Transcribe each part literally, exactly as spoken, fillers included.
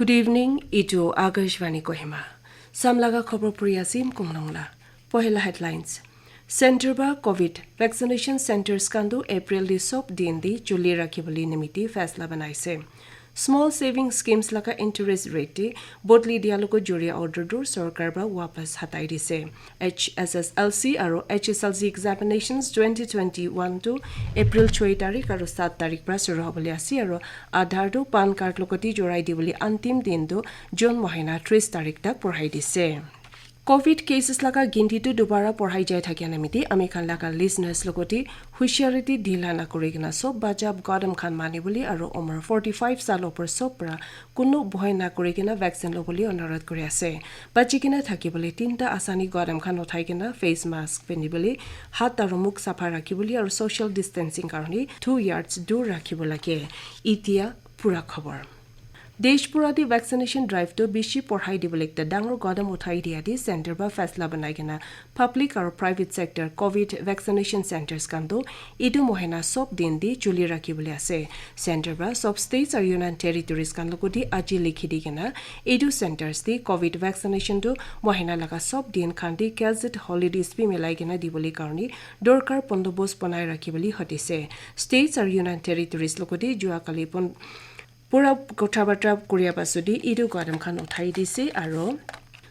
Good evening, itu Akashvani Kohima. Samlaga khobor puri asim kumlongla. Pohela headlines. Center ba covid vaccination centers kandu April di sob din di chuli rakhi boli nimiti faisla banaise. Small saving schemes laga interest rate di bodli dia logo juria order dur sorkar ba wapas hatai dise. H S S L C aro H S L C examinations twenty twenty-one tu April choi tarik aro sat tarik pra suru hobole ase aro Aadhaar tu PAN card logo di jorai di boli antim din tu June mohina tris tarik tak porhai dise. Covid cases laga ginti tu dubara porhai jai thakia namiti ami khan laga listeners logo di husiari di dila na kuri kena sob bajab gadam khan mani boli aro umar forty-five sal opor sob pra kunu bhoi na kuri kena vaccine lobole onurodh kuri ase. Bachi kena thaki bole tinta asani gadam khan uthai kena face mask pindi bole, hat aro mukh sapha rakhi bole aro social distancing karone two yards dur rakhi bo lage. Itia pura khobor. Desh pura di vaccination drive tu bishi porhai di bole ekta dangor gadam uthai dia di center ba faisla banai kena public aro private sector covid vaccination centers khan tu idu mohina sob din di chuli rakhi bole ase. Center ba sob states aro union territories khan logo di aji likhi di kena idu centers di covid vaccination tu mohina laga sob din khan di gazette holidays bi milai kena di bole karone dorkar bondobos banai rakhi bole hotise. States aro union territories logo di jua kali pon pura kotha batra kuria pasudi idu gadam khan uthai dise aro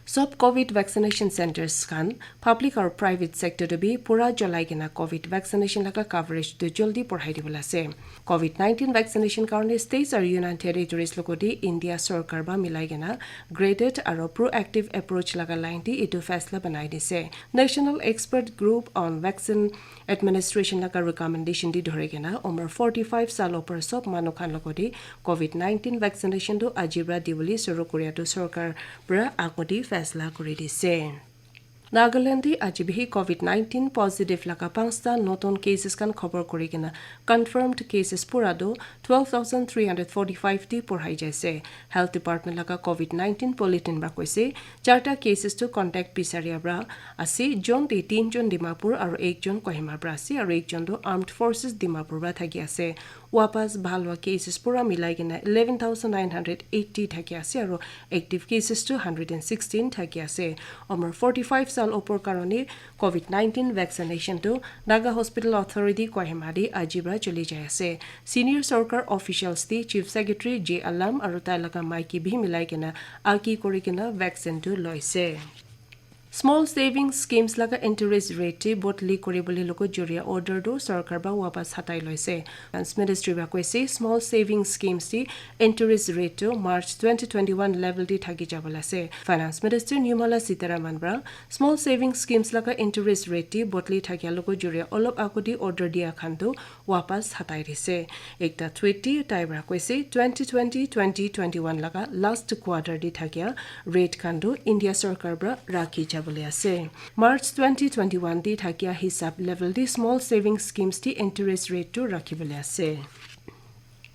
sob covid vaccination centers khan public aro private sector tu bi pura cholai kena covid vaccination laga coverage tu joldi porhai dibole ase. Covid nineteen vaccination karone states aro union territories logo di India sorkar ba milai kena graded aro proactive approach laga line di itu faisla banai dise. National Expert Group on Vaccine Administration laga recommendation di dhori kena umar forty-five sal opor sob manu khan logo di covid nineteen vaccination tu aji pra di bole suru kuria tu sorkar pra agodi faisla kuri dise. Nagaland di aji bihi covid nineteen positive laga panchta notun cases khan khobor kuri kena confirmed cases pura tu twelve thousand three hundred forty-five di porhai jaise. Health Department laga covid nineteen bulletin pra koise charta cases tu contact bisaria pra ase. Jon di tin jon Dimapur aro ek jon Kohima pra ase aro ek jon tu Armed Forces Dimapur pra thaki ase. Wapas bhal hua cases pura milai kena eleven thousand nine hundred eighty thaki ase aro active cases tu hundred and sixteen thaki ase. Umar forty-five sal opor karone covid nineteen vaccination tu Naga Hospital Authority Kohima di aji pra chuli jai ase. Senior sorkar officials di Chief Secretary J Alam aro tai laga maiki bi milai kena aki kuri kena vaccine tu loise. Small savings schemes laga interest rate te bodli kuri bole logo juria order tu sorkar ba wapas hatai loise. Finance Ministry ba koise small savings schemes te interest rate tu March twenty twenty-one level te thaki jabole ase. Finance Minister Nirmala Sitharaman ba small savings schemes laga interest rate te bodli thakia logo juria olop agodi order dia khan tu wapas hatai dise. Ekta tweet te tai pra koise twenty twenty twenty twenty-one laga last quarter te thakia rate khan tu India sorkar pra rakhi jabole ase. March twenty twenty-one te thakia hisab level te small saving schemes te interest rate tu rakhi bole ase.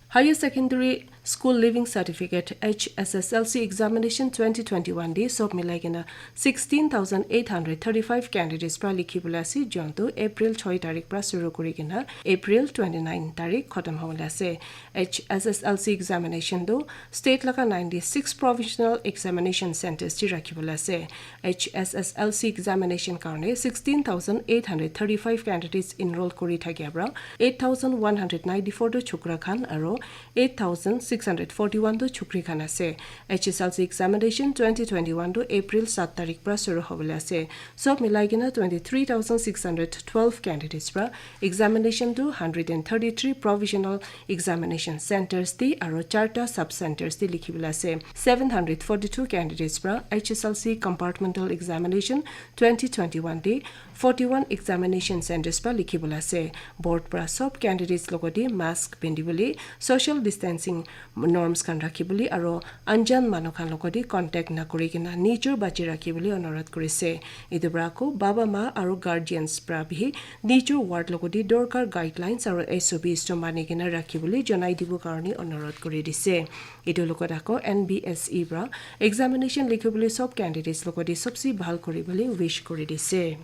Higher Secondary School Leaving Certificate H S S L C examination twenty twenty-one te sob milai kena sixteen thousand eight hundred thirty-five candidates pra likhi bole ase, jon tu April choi tarik pra suru kuri kena April twenty-nine tarik khatam hobole ase. H S S L C examination tu state laga ninety-six provisional examination centers te rakhi bole ase. H S S L C examination karone sixteen thousand eight hundred thirty-five candidates enroll kuri thakia pra eight thousand one hundred ninety-four tu chokra khan aro eight thousand six hundred forty-one tu chokri khan ase. H S L C examination twenty twenty-one tu April sat tarik pra suru hobole ase. Sob milai kena twenty-three thousand six hundred twelve candidates pra examination tu hundred and thirty-three provisional examination centers te aro charta sub centers te likhi bole ase. Seven hundred forty-two candidates pra H S L C compartmental examination twenty twenty-one te forty-one examination centers pra likhi bole ase. Board pra sob candidates logo te mask pindi bole, social distancing norms khan rakhi bole aro anjan manu khan logo te contact na kuri kena nijor bachi rakhi bole onurodh kuri ase. Etu pra ako baba ma aro guardians pra bi nijor ward logo te dorkar guidelines aro S O Ps tu mani kena rakhi bole jonai dibo karone onurodh kuri dise. Etu logot ako N B S E pra examination likhi bole sob candidates logo te sobse bhal kuri bole wish kuri dise.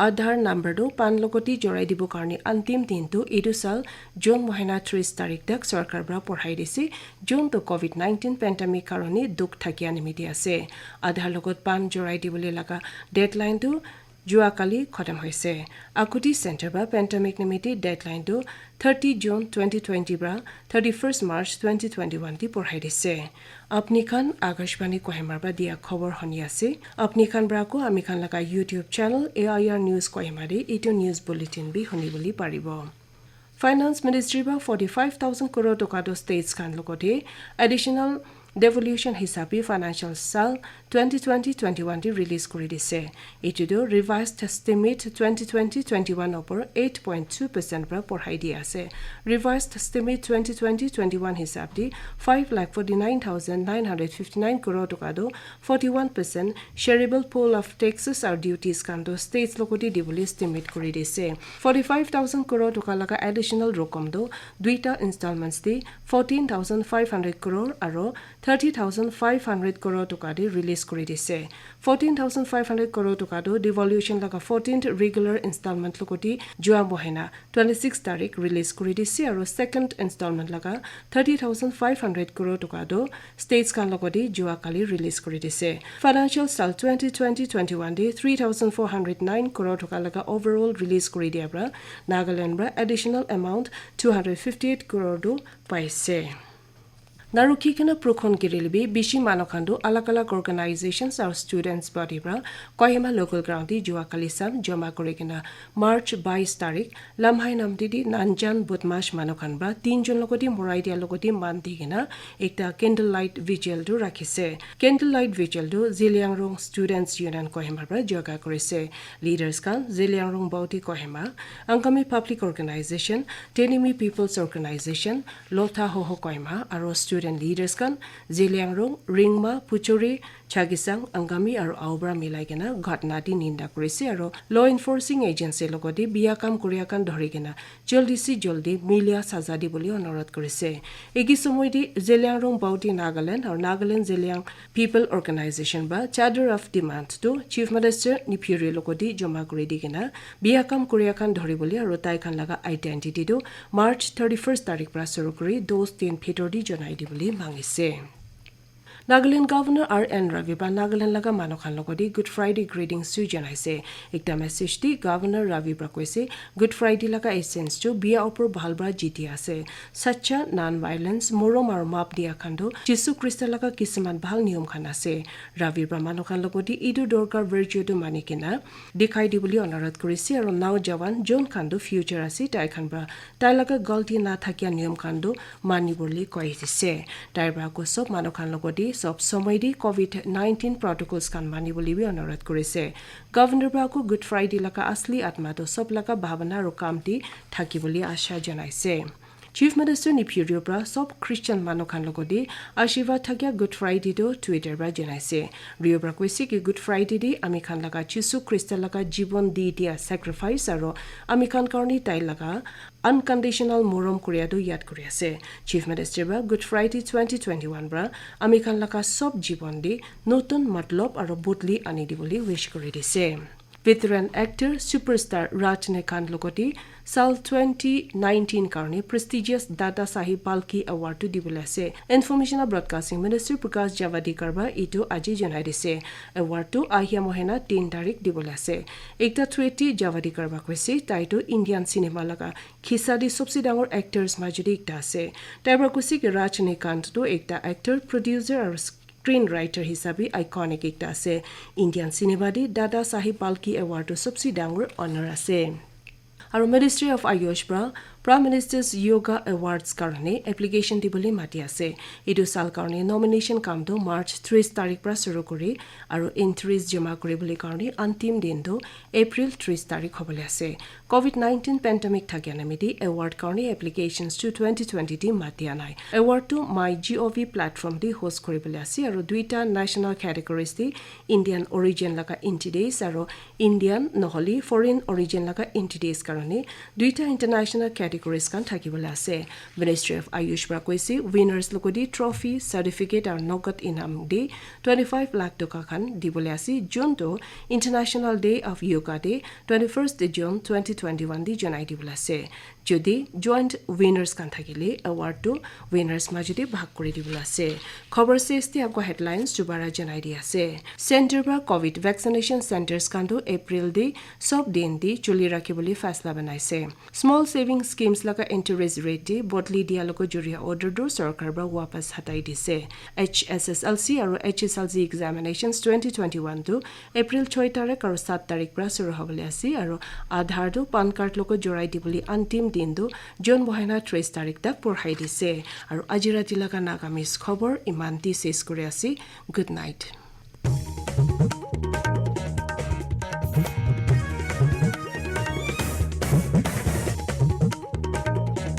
Aadhaar number tu PAN logoti jorai dibo karne antim din tu etu sal June mohina tris tarik tak sarkar para porhai dise, June tu covid nineteen pandemic karone dukh thakia nimite ase. Aadhaar logot PAN jorai dibole laga deadline tu jua kali khatam hoise. Akuti center para pandemic nimite deadline tu thirty June twenty twenty para thirty first March twenty twenty one ti porhai dise. Apni khan Akashvani Kohima para dia khobor honi ase. Apni khan para ko ami khan laga YouTube channel A I R News Kohima de itu news bulletin bi honi bole paribo. Finance Ministry para forty five thousand crore toka to states khan logote additional devolution hisabe financial sal twenty twenty twenty one te release kuri dise. Etu tu revised estimate twenty twenty twenty one opor eight point two percent para porhai di ase. Revised estimate twenty twenty twenty one hisab di five lakh forty nine thousand nine hundred fifty nine crore toka tu forty one percent shareable pool of taxes or duties khan tu states logote dibole estimate kuri dise. Forty five thousand crore toka laga additional rokom tu duita installments di fourteen thousand five hundred crore aro thirty thousand five hundred crore toka di release kuri dise. Fourteen thousand five hundred crore toka tu devolution laga fourteenth regular installment logote jua mohina twenty six tarik release kuri dise aro second installment laga thirty thousand five hundred crore toka tu states khan logote jua kali release kuri dise. Financial sal twenty twenty twenty one de three thousand four hundred nine crore toka laga overall release kuri dia para Nagaland para additional amount two hundred fifty eight crore tu paise. Narukhi kena prokhon kirilibi bishi manu khan tu alag alag organizations aru students body para Kohima local ground te jua kali sam jama kuri kena March bais tarik Lamhai Namdi di nanjan budmash manu khan para tinjon logote morai dia logote man di kena ekta candle light vigil tu rakhise. Candle light vigil tu Zeliangrong Students Union Kohima para jaga kurise. Leaders khan Zeliangrong Bauti Kohima, Angami Public Organization, Tenimi People's Organization, Lotha Hoho Kohima, aro student leaders khan Zeliangrong, Ringma, Puchuri, Chagisang, Angami aro Aubra milai kena ghatna di ninda kurise aro law enforcing agency logote biya kam kuria khan dhori kena jaldi se jaldi milia saza dibole onurodh kurise. Egi somoy te Zeliangrong Bauti Nagaland aru Nagaland Zeliang People Organization ba charter of demand tu Chief Minister Neiphiu Rio logote joma kuri di kena biya kam kuria khan dhoribole aru tai khan laga identity tu March thirty first tarik para shuru kuri dos din bhitor te janai dibole mangise. Nagaland Governor R N Ravi para Nagaland laga manu khan logote Good Friday greetings tu janaise. Ekta message te Governor Ravi para koise, Good Friday laga essence tu biya opor bhal para jiti ase. Sacha, non-violence, morom aru maap dia khan tu Jisu Krista laga kisiman bhal niyom khan ase. Ravi para manu khan logote etu dorkar virtue tu mani kena dikhai dibole onurodh kurise aru naujawan jon khan tu future ase tai khan para tai laga galti na thakia niyom khan tu mani bole koi dise. Tai para ko sob manu khan logote sob somoy te covid nineteen protocols khan mani bole bi onurodh kurise. Governor para ko Good Friday laga asli atma tu sob laga bhabana aru kam te thaki bole asha janaise. Chief Minister Neiphiu Rio para sob Christian manu khan logote ashirwad thakia Good Friday tu Twitter para janaise. Rio para koise ki Good Friday te ami khan laga Jisu Krista laga jibon di dia sacrifice aru ami khan karone tai laga unconditional morom kuria tu yad kuri ase. Chief Minister para Good Friday twenty twenty one para ami khan laga sob jibon te notun matlab aru bodli ani dibole wish kuri dise. Veteran actor superstar Rajnikant logote sal twenty nineteen karone prestigious Dada Saheb Phalke Award tu dibole ase. Information and Broadcasting Minister Prakash Javadekar ba etu aji janai dise. Award tu ahia mohina tin tarik dibole ase. Ekta tweet te Javadekar ba koise tai tu Indian cinema laga khisa te sobse dangor actors majo te ekta ase. Tai para koise ki Rajnikant tu ekta actor, producer aru screenwriter hisabe iconic ekta ase. Indian cinema te Dada Saheb Phalke Award tu sobse dangor honor ase. Aru Ministry of Ayush para Prime Minister's Yoga Awards karone application dibole mati ase. Etu sal karone nomination kam tu March tris tarik para shuru kuri aru entries jama kuribole karone antim din tu April tris tarik hobole ase. Covid nineteen pandemic thakia nimite award karone applications tu twenty twenty te matia nai. Award tu My G O V platform te host kuribole ase aru duita national categories te Indian origin laga entities aru Indian nohole foreign origin laga entities karone duita international categories khan thakibole ase. Ministry of Ayush para koise, winners logo di trophy, certificate aru nogad inam di twenty five lakh toka khan dibole ase, jun tu International Day of Yoga Day twenty first June twenty twenty one di janai dibole ase. Jodi joint winners khan thakile, award tu winners majodi bhag kuri dibole ase. Khobor sesti ago headlines dubara janai di ase. Center para covid vaccination centers khan tu April di sob din di chuli rakhibole faisla banaise. Small saving schemes laga interest rate di bodli dia logo juria order tu sorkar para wapas hatai dise. H S S L C aru H S L C examinations twenty twenty one tu April choi tarik aru sat tarik para suru hobole ase, aru Aadhaar tu pan card logo jorai dibole antim din tu June mohina tris tarik tak porhai dise. Aru aji rati laga Nagamese khobor iman ti ses kuri ase. Good night.